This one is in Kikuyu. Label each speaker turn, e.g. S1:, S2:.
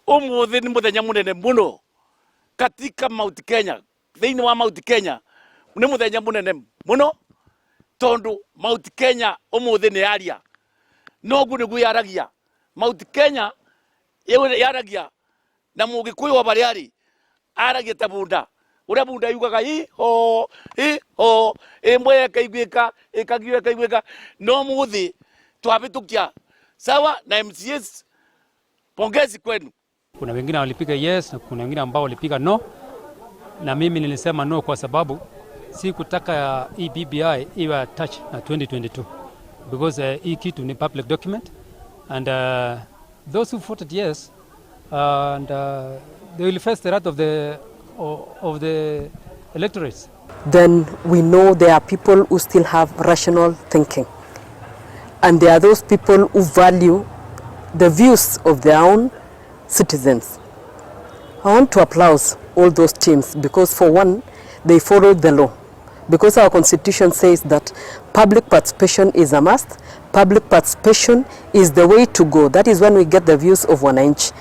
S1: Umuthi ni muthenya munene muno katika Mount Kenya, thiini wa Mount Kenya ni muthenya munene muno tondu Mount Kenya umuthi ni yaria noguo niguo yaragia. Mount Kenya yaragia na Mugikuyu wa baria ari aragia ta bunda uria bunda yugaga iho iho imwe ikaiguika ikagio ikaiguika. No muthi twabitukia sawa na MCAs, pongezi kwenu.
S2: Kuna wengine walipiga yes na kuna wengine ambao walipiga no, na mimi nilisema no kwa sababu si kutaka hii BBI iwe attached na 2022 because hii kitu ni public document and those who voted yes and they will face the wrath of the electorates.
S3: Then we know there are people who still have rational thinking. And there are those people who value the views of their own citizens. I want to applaud all those teams because, for one, they followed the law. Because our constitution says that public participation is a must, public participation is the way to go. That is when we get the views of wananchi.